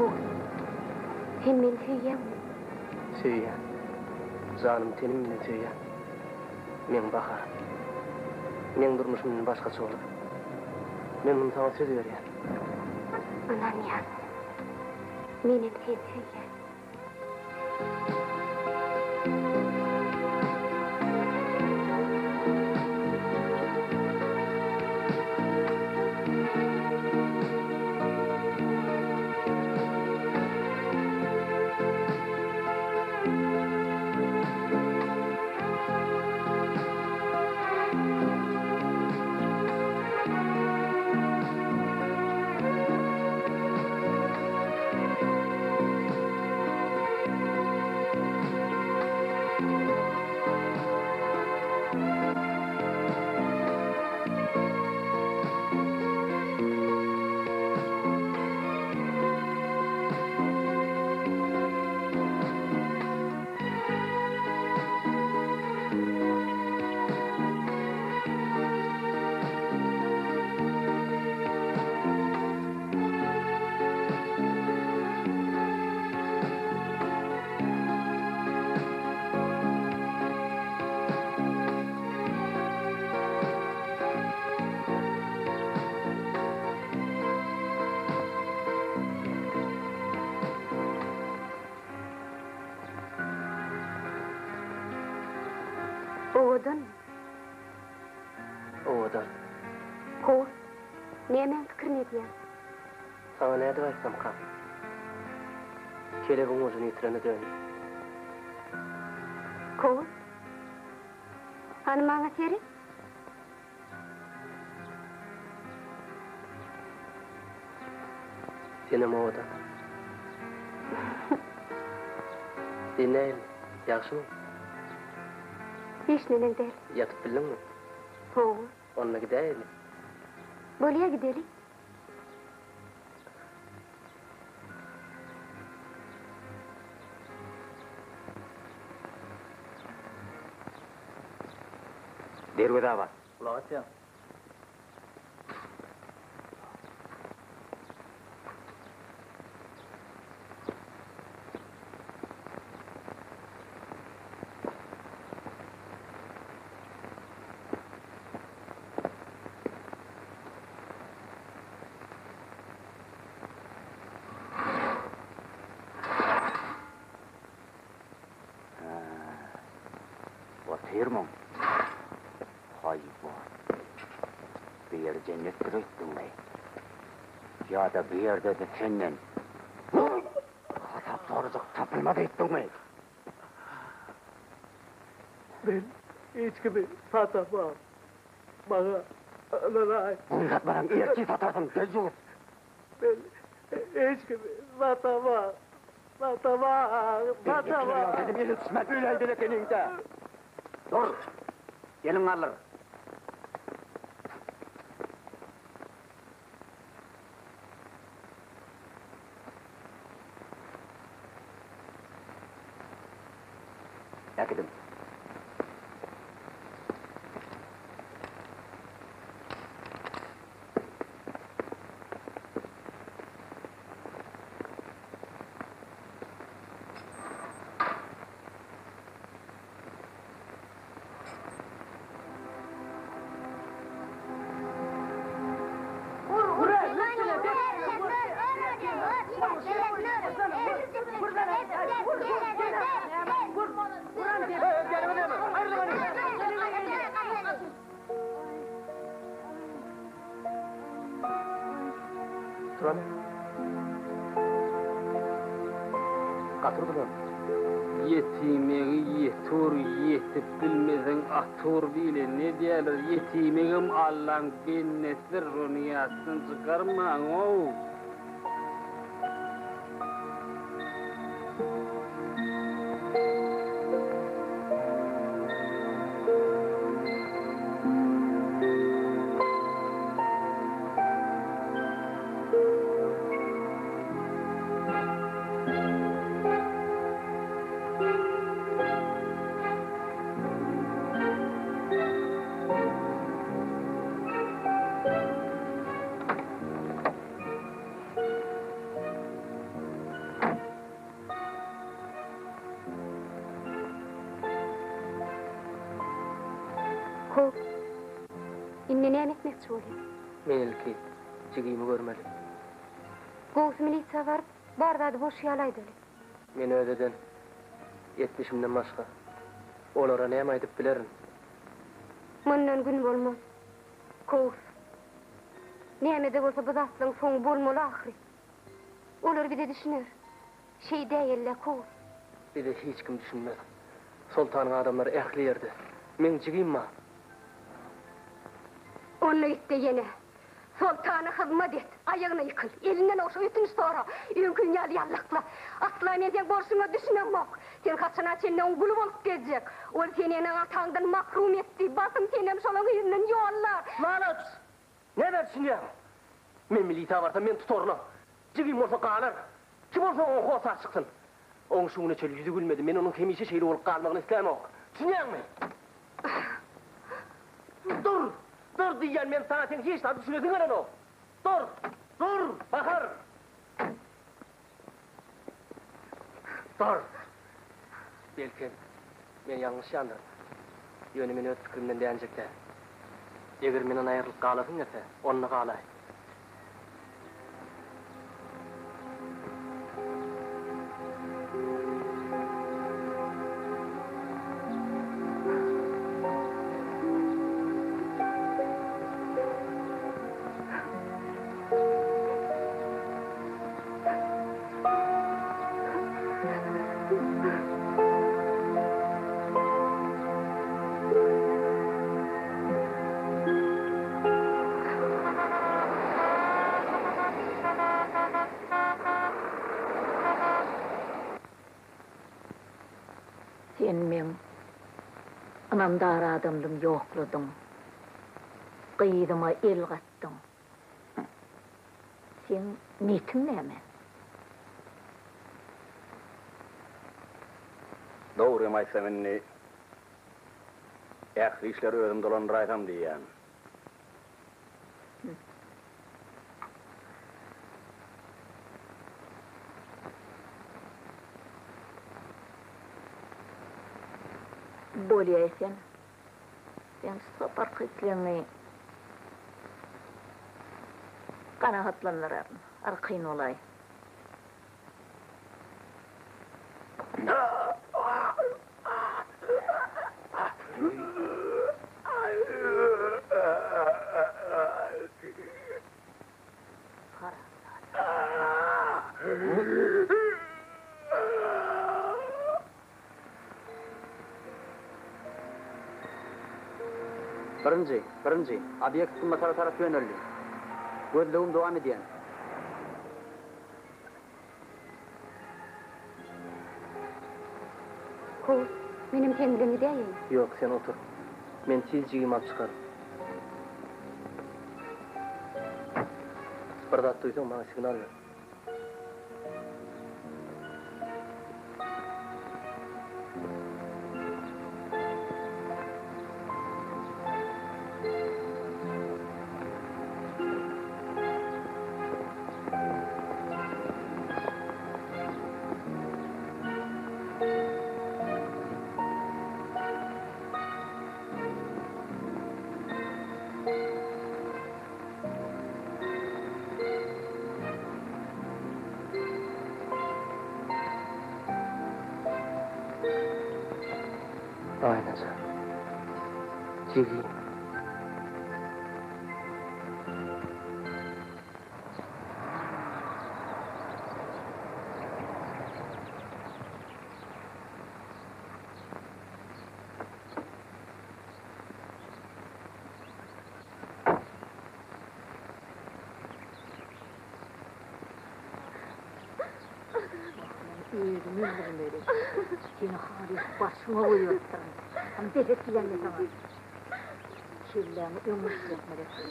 Kowus, sen meni söýýäňmi? Söýýän. Janym tenim bilen söýýän. Meň Baharym. Meň durmuşym indi başgaça bolar. Men muny saňa söz berýän. Ynanýan. Menem seni söýýän. Owadanmy? Owadan. Kowus, nämäň pikirini edýäň? Saňa nädip aýtsamkam? Kelebiň ujuny ýitirene döndi. Kowus, hany maňa seret. Senem owadan. Sen nähili, ýagşymy? Hiç neneň däl. Ýatyp bildiňmi? Hawa. Onda gidäýeli. Bolýa gideli. Derwezä bas. Gulak asýaň. Otyrmyň? Haýwan. Bu ýer jennetdir öýtdüňmi? Ýa-da bu ýerde-de senden hasap sorajak tapylmaz öýtdüňmi? Men hiç kimi satamam. Maňa ynanaý. Goý satmasaň ertir satarsyň, deýýus! Men hiç kimi satamam. Satamam, satamam. Dedim elin düşmez öläýmeli ekeniň-dä. Dur! Eliňi galdyr. Äkidiň. Turan. Gaty urdular. Ýetimegi ýeti ur, ýetip bilmeseň aty ur diýlen. Ne diýerler, ýetimegem Allaň bendesidir, şony ýatdan çykarmaň-ow! Hop. Indi näme etmekçi bolýaň? Men ilki jigimi görmeli. Gowusy milisiýa baryp, bar zady boş ýaly aýdaly. Men öz eden etmişimden başga olara näme aýdyp bilerin? Mundan gün bolmaz. Kowus. Näme-de bolsa bu zatlaryň soňy bolmaly ahyry. Olar bize düşüner. Şeý däýeli-le, Kowus. Bize hiç kim düşünmez. Soltanyň adamlary ähli ýerde. Meň jigim bar. Onda git-de ýene Soltana hyzmat et, aýagyna ýykyl, elinden ogşa, ötünç sora, öňküň ýaly ýallakla. Asla men seň bolşuňa düşünemok. Sen haçana çenli oň guly bolup gezjek? Ol seni eneň-ataňdan mahrum etdi, basym senem şolaň yzyndan ýollar. Nalaç! Näme düşünýäň? Men milisiýa barsam meni tutarlar. Jigim bolsa galar. Kim bolsa oňa hossar çyksyn. Oň şu güne çenli ýüzi gülmedi, men onuň hemişe şeýle bolup galmagyny islämok. Düşünýäňmi? Dur! Dur diýýän men saňa seň hiç zada düşünesiň gelenok. Dur! Dur! Bahar! Dur! Belkem, men ýalňyşýandyryn. Ýöne men öz pikirimden dänjek däl. Eger menden aýrylyp galasyň gelse, onda galaý. Sen meň ynamdar adamdym ýokladyň. Gyzyma el gatdyň. Seň niýetiň näme? Dogrymy aýtsam indi ähli işleri özüm dolandyraýsam diýýän. Bolýa Esen. Seň şu saparky islegiňi kanagatlandyraryn. Arkaýyn bolaý. Birinji, birinji, obýekt günbatara tarap ýöneldi. Gözlegim dowam edýän. Kowus, menem seň bilen gidäýeýin. Ýok, sen otur. Men tiz jigimi alyp çykaryn. Bir zat duýsaň, maňa signal ber. Aýnaja. Jigim. Özümi öldürmeli. Seni halys başyňa goýberipdirin. Hany bes et diýýän men saňa. Kelläňi öňe işletmeli etdim.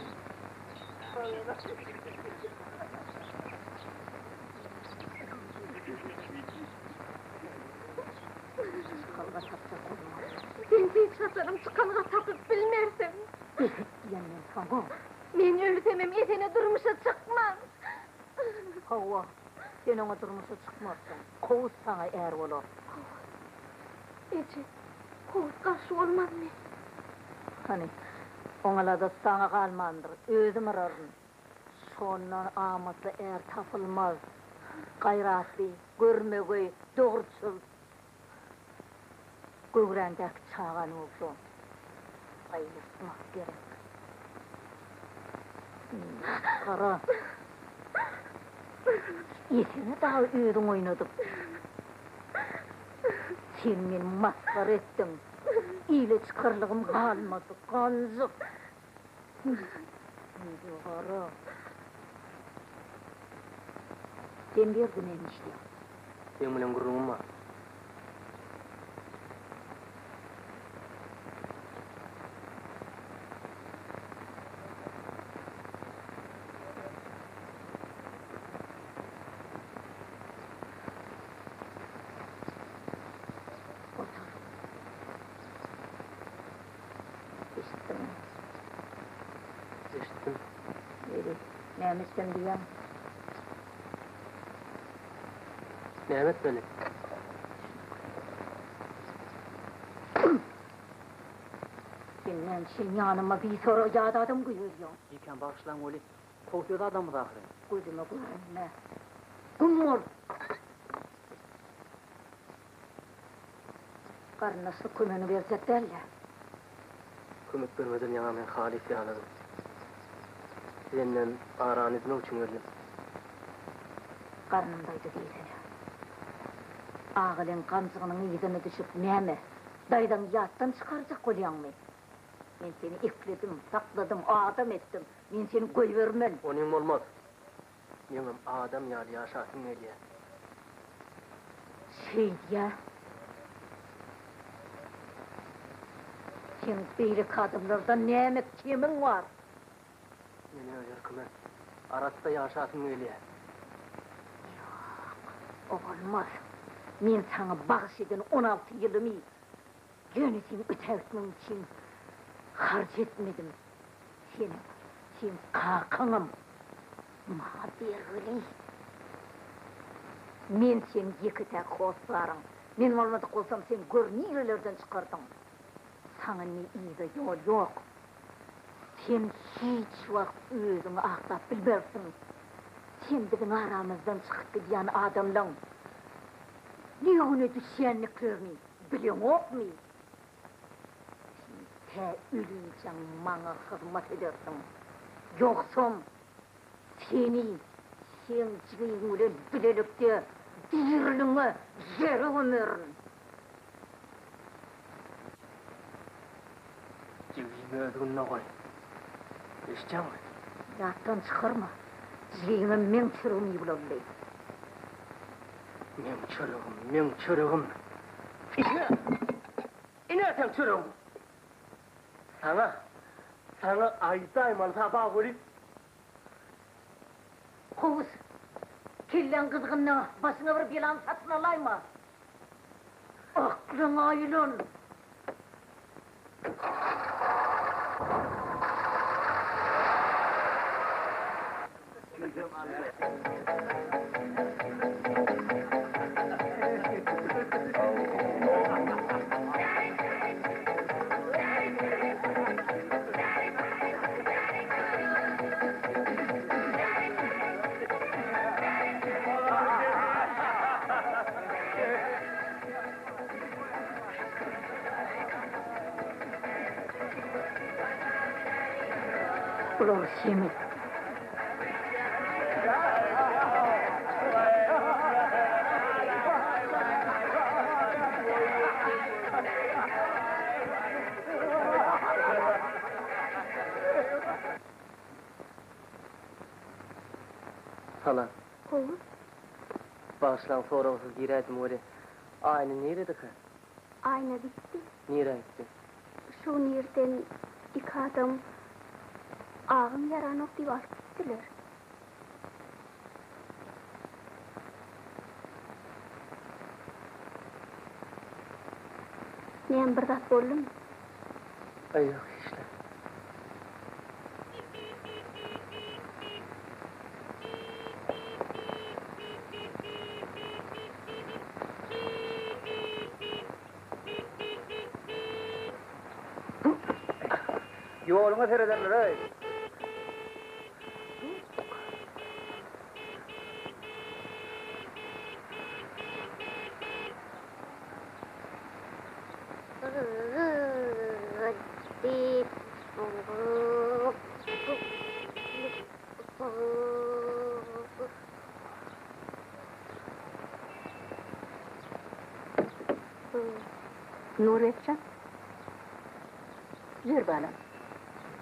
Çykalga tapjak bolma. Sen hiç haçanam çykalga tapyp bilmersiň. Bes et diýýän men saňa. Men ölsemem Esene durmuşa çykman. Hawa, sen oňa durmuşa çykmarsyň. Kowus saňa är bolar. Kowus. Eje, Kowus garşy bolmazmy? Hany, oň aladasy saňa galmandyr, özüm yraryn. Şondan amatly är tapylmaz. Gaýratly, görmegeý, dogruçyl. Göwräňdäki çagany bolsa gaýyrtmak gerek. Masgara. Eseni dagy özüň oýnadyp. Sen meni masgara etdiň. Ile çykarlygym galmady, ganjyk. Indi gara. Sen bu ýerde näme işleýäň? Seň bilen gürrüňim bar. Otur. Eşitdiňmi? Eşitdim. Ýeri, näme etsem diýýäň? Näme etmeli? Sen näme üçin ýanyma bisorag ýat adam goýberýäň? Bikäm bagyşlaň weli, kowsöz adamyz ahyryn. Gözüme görünme. Güm bol! Garyndaşlyk kömegini berjek däl-dä. Kömek bermeden ýaňa men halys ýaladym. Senden arany üzmek üçin geldim. Garnym doýdy diýsene. Agalyň ganjygynyň yzyna düşüp näme, daýzaňy ýatdan çykarjak bolýaňmy? Men seni ekledim, sakladym, adam etdim. Men seni goýbermen. Onyň bolmaz. Meňem adam ýaly ýaşasym gelýär. Şeýdýä. Seň beýleki adamlardan näme kemiň bar? Men öz erkime, arassa ýaşasym gelýär. Ýok, o bolmaz. Men saňa bagyş eden 16 ýylymy ýöne seň ötägitmegiň üçin harç etmedim. Senem, seň kakaňam maňa bergili. Men seň ýeke-täk hossaryň. Men bolmadyk bolsam, sen gör nirelerden çykardyň. Saňa indi yza ýol ýok. Sen hiç wagt özüňi aklap bilmersiň. Sen biziň aramyzdan çykyp gidýän adamlaň ne güne düşýändiklerini bileňokmy? Sen tä ölinçäň maňa hyzmat edersiň. Ýogsam, seni seň jigiň bilen bilelikde diriliňe ýere gömerin. Jigimi öz gününe goý. Eşitýäňmi? Ýatdan çykarma, jigiňem meň çöregim iýip ulaldy. Meň çöregim, meň çöregim. Ine! Ine seň çöregiň! Saňa, saňa aýdaýmaly sapak welin. Kowus, kelläň gyzgynda başyňa bir belany satyn alaýma. Aklyňa aýlan! Bular semiz. Salam. Gowy. Bagyşlaň soragsyz giräýdim weli, Aýna niredeka? Aýna gitdi. Nirä gitdi? Şu gün irden iki adam agam ýaranok diýip alyp gitdiler. Näme bir zat boldumy? Aý ýok hiç-le. Ýoluňa serederler-eý. Nuretjan. Ýör balam.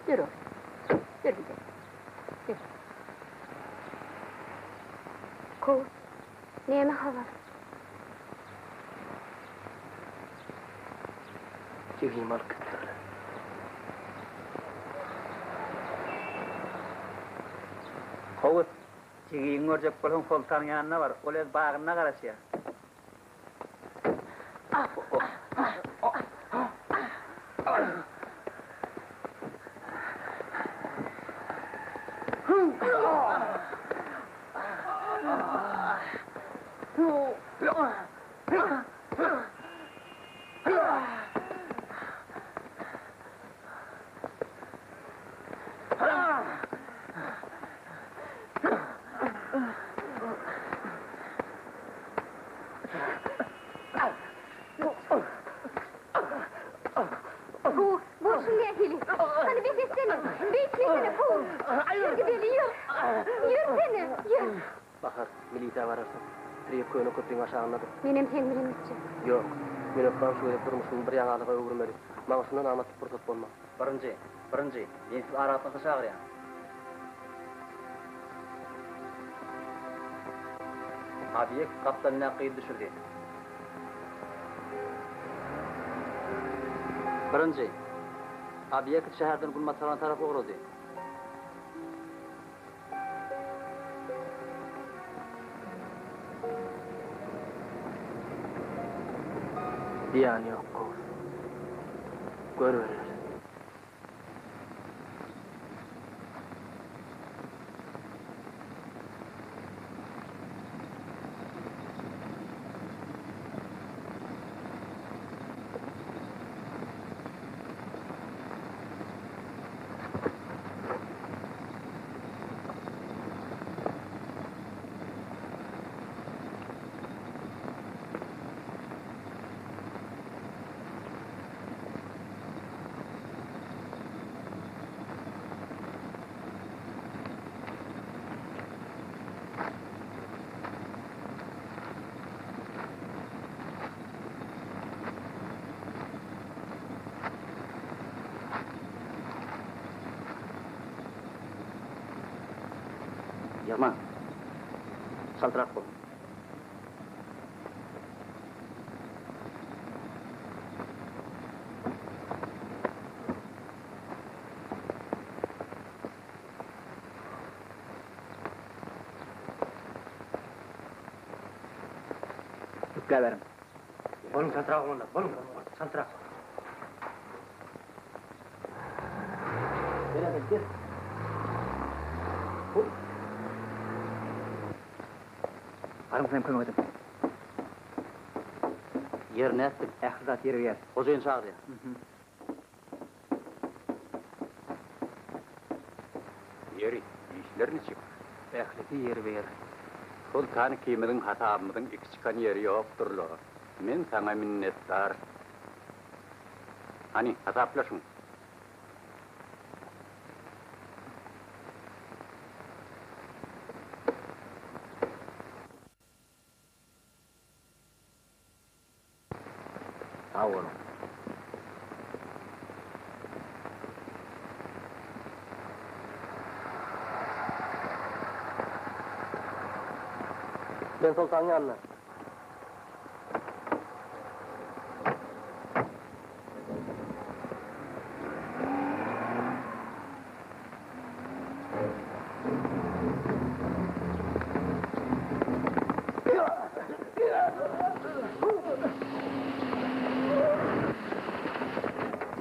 Ýör oglum. Ýör gidelim. Ýör. Kowus, näme habar? Jigimi alyp gitdiler. Kowus, jigiňi görjek bolsaň Soltanyň ýanyna bar. Ol öz bagynda garaşýar. Kowus, bolşuň nähili? Hany bes etsene! Beýtmesene, Kowus! Ýör gideli, ýör! Ýörsene, ýör! Bahar, milisiýa bararsyň. Tirýek köne köprüň aşagyndadyr. Menem seň bilen gitjek. Ýok. Men hökman şu gezek durmuşymy bir ýaňalyga öwürmeli. Maňa şundan amatly pursat bolmaz. Birinji, birinji, men sizi aragatnaşyga çagyrýan. Obýekt gapdalyndaky gyzy düşürdi. Birinji, obýekt şäherden günbataryna tarap ugrady. Zyýany ýok, Kowus. Görübereris. Ýygnaň. Çaltrak boluň. Ýükläberiň. Boluň çaltrak oglanlar, boluň, çaltrak. Gel Azel, gel. Hop. Baryň sizem kömek ediň. Ýer nätdik? Ähli zat ýerbe-ýer. Hojaýyn çagyrýar. Ýeri, işler niçik? Ählisi ýerbe-ýer. Soltan ikimiziň hasabymyzyň iki çykan ýeri ýokdur-la. Men saňa minnetdar. Hany, hasaplaşyň. Sag boluň. Men Soltanyň ýanyna.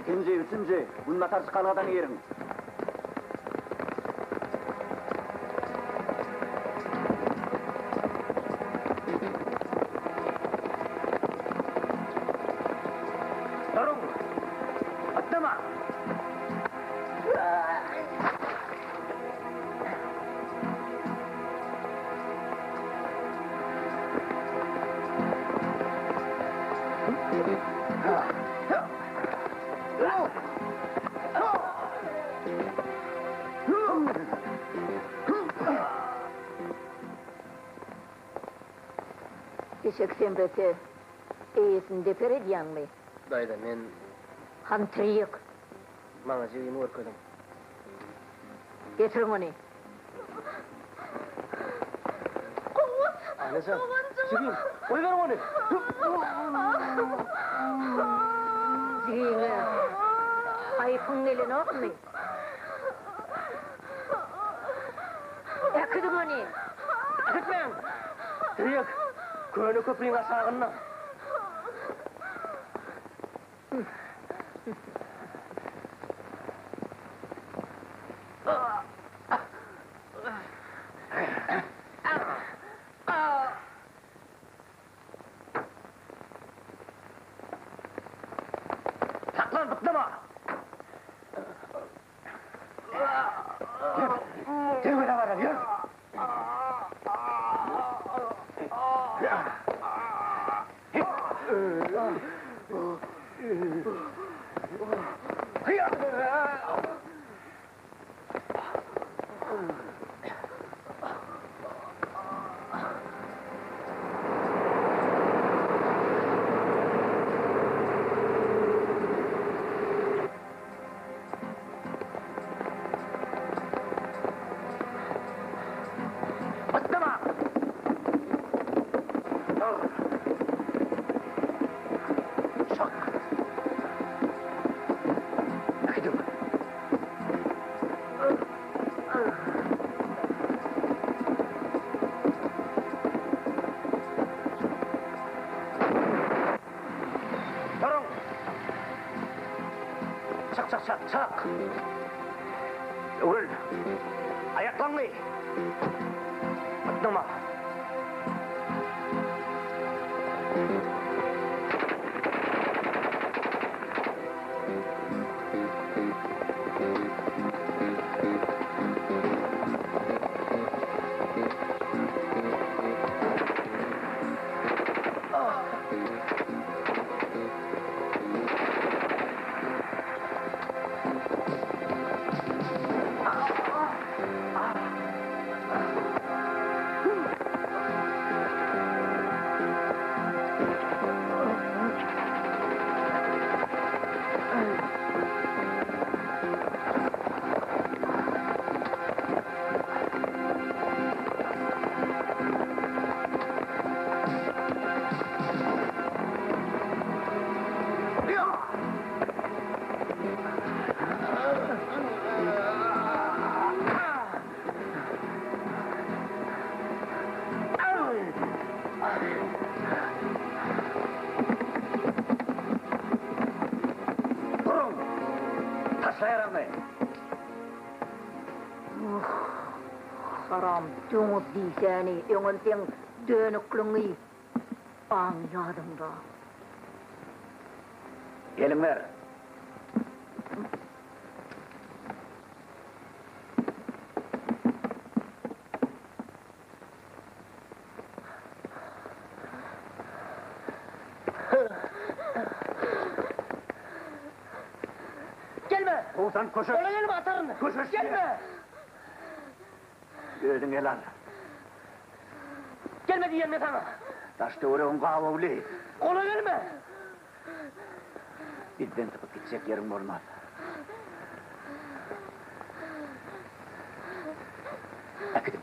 Ikinji, üçünji, günbatar çykalgadan giriň. Duruň! Atlama! Eşek semrese, eýesini deper edýäňmi? Daýza, men. Hany tirýek. Maňa jigimi görkeziň. Getiriň ony. Kowus! Aýnajan, Doganjygym! jigim, goýberiň ony! Jigiňe haýpyň gelenokmy? Äkidiň ony! Äkitmäň! Tirýek, köne köpriň aşagynda. Saklan, bytlama! Ýör, ýör, ýör! Bytlama! Dur! Çak! Äkidiň! Duruň! Çak, çak, çak, çak! Öwrül! Aýaklaňy! Bytlama! Duruň! Taşla ýaragyny! Haram doňuz diýsäni, öňem seň dönükligiňi aň ýadyňda. Eliňi ber! Gelme! Kowsan köşeş! Ola gelme ataryn! Köşeş! Gelme! Özüň el al. Gelme diýen men saňa! Daş-töweregiň gabawly. Gola gelme! Bizden sypyp gitjek ýeriň bolmaz. Äkidiň.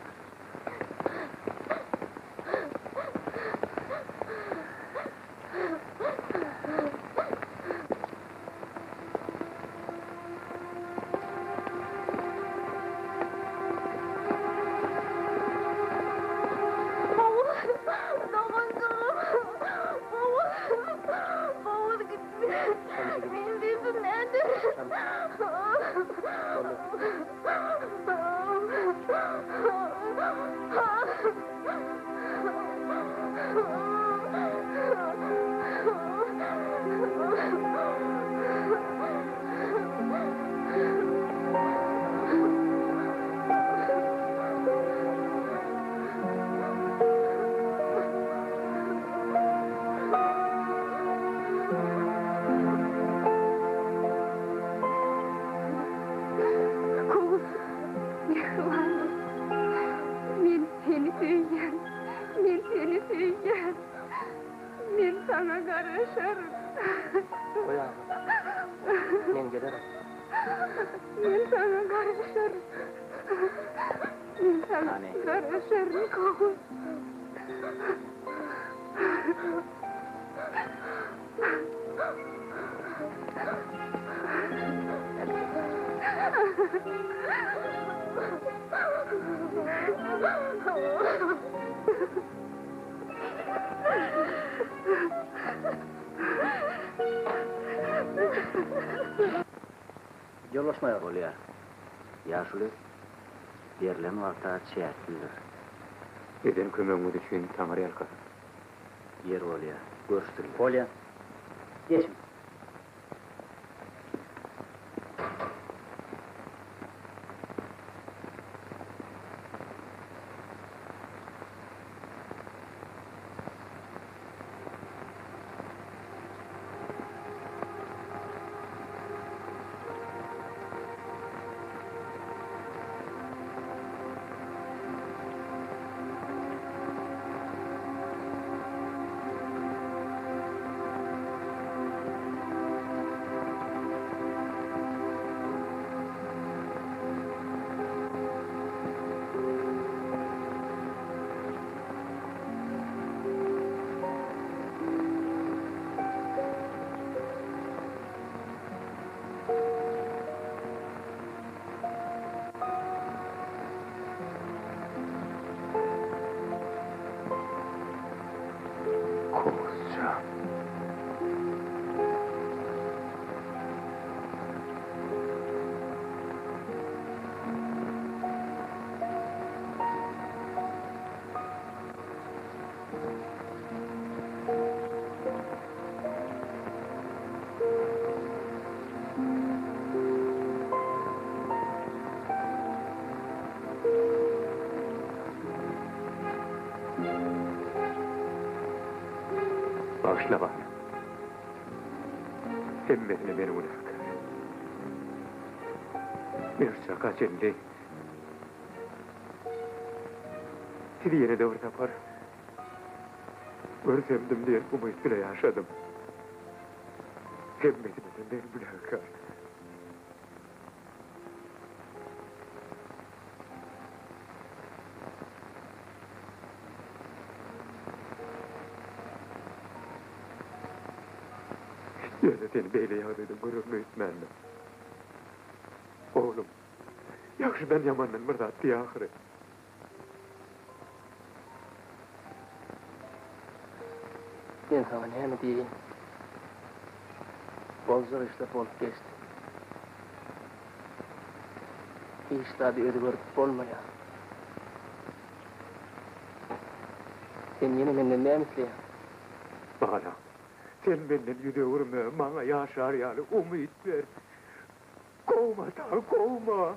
Men gelerin. Men saňa garaşaryn. Men saňa garaşaryn, Kowus. Ýoldaş maýor. Bolýar. Ýaşuly, berlen wagta çäklidir. Eden kömegiňiz üçin Taňry ýalkasyn. Ýer bolýar. Görüşdirýär. Bolýar. Geçiň. Kowusjan. Bagyşla balam. Hemmesine men günäkär. Men şu çaka çenli sizi ýene-de bir sapar görsemdim diýen umyt bile ýaşadym. Hemmesine-de men günäkär. Ýöne seni beýle ýagdaýda görerin öýtmändim. Oglum, ýagşydan ýamandan bir zat diý ahyry. Men saňa näme diýeýin? Boljak işler bolup geçdi. Hiç zady özgerdip bolmaýar. Sen ýene menden näme isleýäň? Balam, sen menden ýüz öwürme, maňa ýaşar ýaly umyt ber. Kowma dagy, kowma!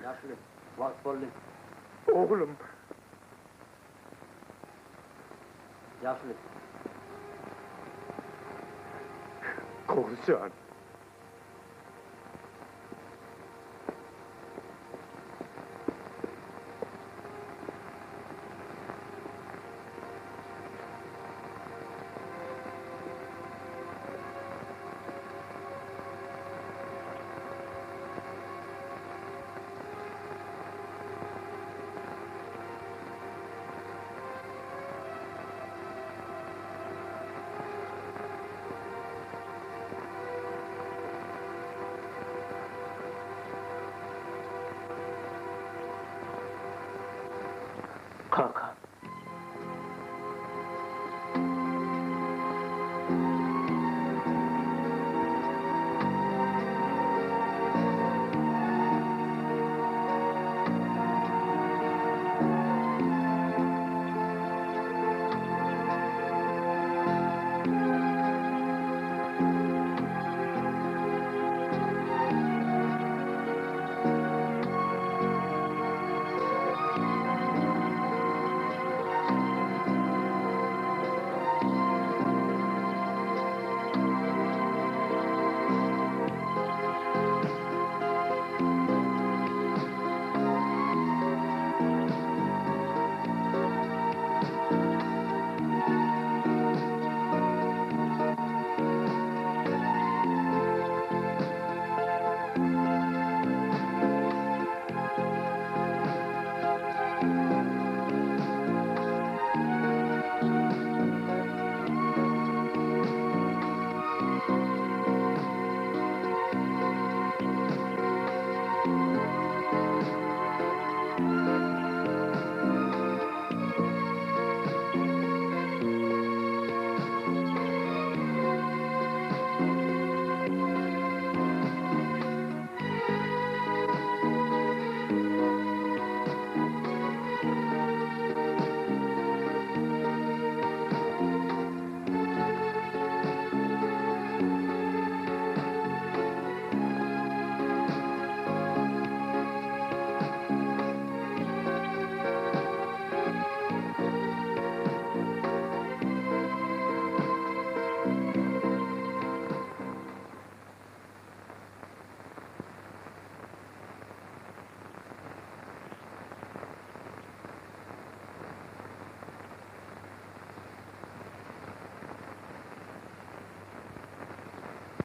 Ýaşuly, wagt boldy. Oglum! Ýaşuly. Kowus jan!